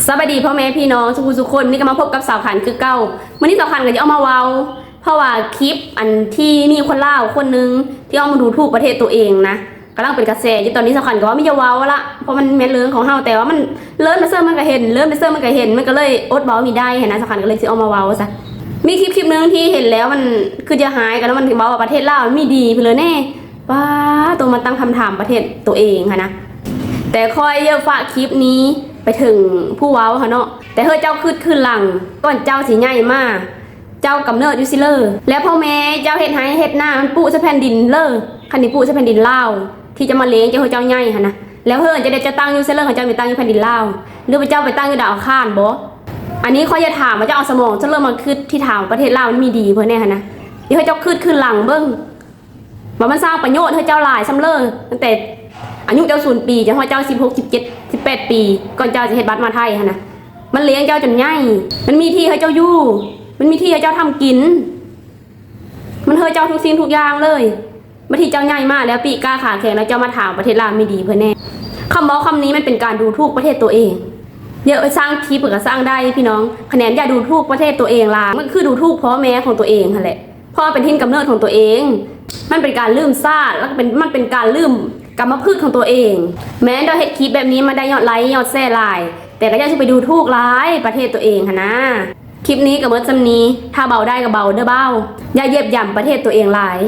ສະບາຍດີພໍ່ແມ່ພີ່ນ້ອງສູ່ຜູ້ສູ່ຄົນ, ມື້ນີ້ກໍມາພົບກັບສາວຂັນຄືເກົ່າ. ມື້ນີ້ສາວຂັນກໍຈະເອົາມາເວົ້າ ເພາະວ່າຄລິບອັນທີ່ມີຄົນລາວຄົນໜຶ່ງທີ່ເອົາມາດູຖູກປະເທດຕົວເອງນະ ກຳລັງເປັນກະແສຢູ່ຕອນນີ້. ສາວຂັນກໍວ່າມີຢ່າເວົ້າລະ ເພາະມັນແມ່ນເລື່ອງຂອງເຮົາ, ແຕ່ວ່າມັນເລີນໄປເຊີມັນກໍເຫັນ ເລີນໄປເຊີມັນກໍເຫັນ ມັນກໍເລີຍອົດເວົ້າບໍ່ໄດ້ຫັ້ນນະ. ສາວຂັນກໍເລີຍຊິເອົາມາເວົ້າຊະ. ມີຄລິບຄລິບໜຶ່ງທີ່ເຫັນແລ້ວມັນຄືຈະຫາຍກັນ ແລ້ວມັນເວົ້າວ່າປະເທດລາວມັນມີດີພຸ້ນເລີຍແນ່. ປ້າໂຕ ມາຕັ້ງຄຳຖາມປະເທດໂຕເອງຫັ້ນນະ. ແຕ່ຂ້ອຍຢາກຝາກຄລິບນີ້ໄປເຖິງຜູ້ເວົ້າຫັ້ນເນາະ, ແຕ່ເຮີ້ເຈົ້າຄຶດຄືນຫຼັງ ກ່ອນເຈົ້າຊິໃຫຍ່ມາ ເຈົ້າກຳເນີດຢູ່ຊິເລີ ແລະພໍ່ແມ່ເຈົ້າເຮັດໄຮ່ເຮັດນາ ມັນປຸໃສ່ແຜ່ນດິນເລີ. ຄັນນີ້ປຸໃສ່ແຜ່ນດິນລາວທີ່ຈະມາລ້ຽງເຈົ້າ ເຮີ້ເຈົ້າໃຫຍ່ຫັ້ນນະ. ແລ້ວເຮີ້ເຈົ້າໄດ້ຈະຕັ້ງຢູ່ໃສ່ເລີ ເຂົາເຈົ້າໄປຕັ້ງຢູ່ແຜ່ນດິນລາວ ຫຼືວ່າເຈົ້າໄປຕັ້ງຢູ່ດາວອັງຄານບໍ? ອັນນີ້ຂ້ອຍຢາກຖາມວ່າ ເຈົ້າເອົາສະໝອງເຈົ້າເລີມາຄຶດທີ່ຖາມວ່າປະເທດລາວມັນມີດີເພິ່ນແນ່ຫັ້ນນະ. ເຮັດໃຫ້ເຈົ້າຄຶດຄືນຫຼັງເບິ່ງ ວ່າມັນສ້າງປະໂຫຍດໃຫ້ເຈົ້າຫຼາຍສ່ຳເລີ ຕັ້ງແຕ່ອາຍຸເຈົ້າສູນປີ ຈົນຮອດເຈົ້າສິບຫົກ ສິບເຈັດ ສິບແປດປີ ກ່ອນເຈົ້າຈະເຮັດບັດມາໄທຫັ້ນນະ. ມັນລ້ຽງເຈົ້າຈົນໃຫຍ່ ມັນມີທີ່ໃຫ້ເຈົ້າຢູ່ ມັນມີທີ່ໃຫ້ເຈົ້າທຳກິນ ມັນເຮີ້ເຈົ້າທຸກສິ່ງທຸກຢ່າງເລີຍ. ບັດທີ່ເຈົ້າໃຫຍ່ມາແລ້ວ ປີກກ້າຂາແຂງ ແລ້ວເຈົ້າມາຖາມປະເທດລາວມີດີເພິ່ນແນ່. ຄຳເວົ້າຄຳນີ້ມັນເປັນການດູຖູກປະເທດຕົວເອງ. ເອີ ສ້າງຄລິບກໍສ້າງໄດ້ພີ່ນ້ອງ, ຂະແໜງຢ່າດູຖູກປະເທດຕົວເອງຫຼາຍ ມັນຄືດູຖູກພໍ່ແມ່ຂອງຕົວເອງຫັ້ນແຫຼະ. ເພາະວ່າເປັນຖິ່ນກຳເນີດຂອງຕົວເອງ ມັນເປັນການລືມຊາດ ແລ້ວກໍເປັນ ມັນເປັນການລືມກຳມະພຶດຂອງຕົວເອງ. ແມ່ນເຈົ້າເຮັດຄລິບແບບນີ້ ມັນໄດ້ຍອດໄລ ຍອດແຊຫຼາຍ ແຕ່ກໍຢ່າຊິໄປດູຖູກຫຼາຍປະເທດຕົວເອງຫັ້ນນາ. ຄລິບນີ້ກໍໝົດສ່ຳນີ້ ຖ້າເບົາໄດ້ກໍເບົາເດີບ່າວ ຢ່າຢຽບຢຳປະເທດຕົວເອງຫຼາຍ.